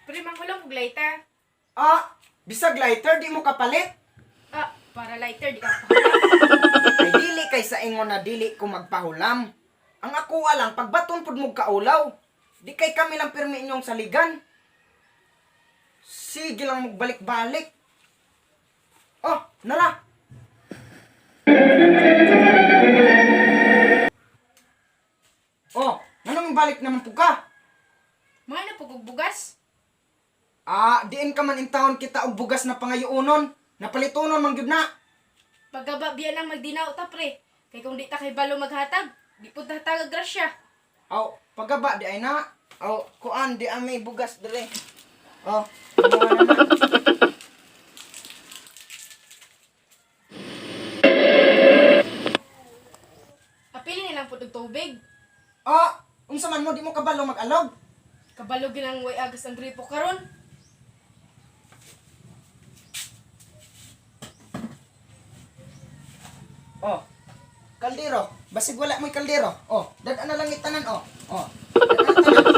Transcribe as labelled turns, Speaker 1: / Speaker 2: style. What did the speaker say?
Speaker 1: Pre, manghulam og lighter.
Speaker 2: Ah, bisag lighter di mo kapalit.
Speaker 1: Ah, para lighter di ka pahulam.
Speaker 2: Ay dili kay sa ingon na dili ko magpahulam. Ang ako lang pagbaton pud mo kaulaw. Di kay kami lang pirmi inyong saligan. Sige lang magbalik-balik. Oh, nara. Oh, nganong balik naman pud ka?
Speaker 1: Mga na pud og bugas.
Speaker 2: Ah, diin ka man intawon kita og bugas na pangayoonon. Napalitonon man gyud na.
Speaker 1: Pagkaba biya nang magdinaw ta, pre. Kay kung di ta kay balo maghatag, di pud ta hatag og grasya.
Speaker 2: Aw, pagaba di ay na. Aw, kuan di amay bugas dire. Oh, kumuha na na.
Speaker 1: Apili nilang pud og tubig.
Speaker 2: Ah, unsa man mo di mo kabalo mag-alog?
Speaker 1: Kabalo ginang way agas ang gripo karon.
Speaker 2: Oh. Kaldero, basig wala mo'y kaldero. Oh, dad na lang itanan oh. Oh. Dad-a na tanan.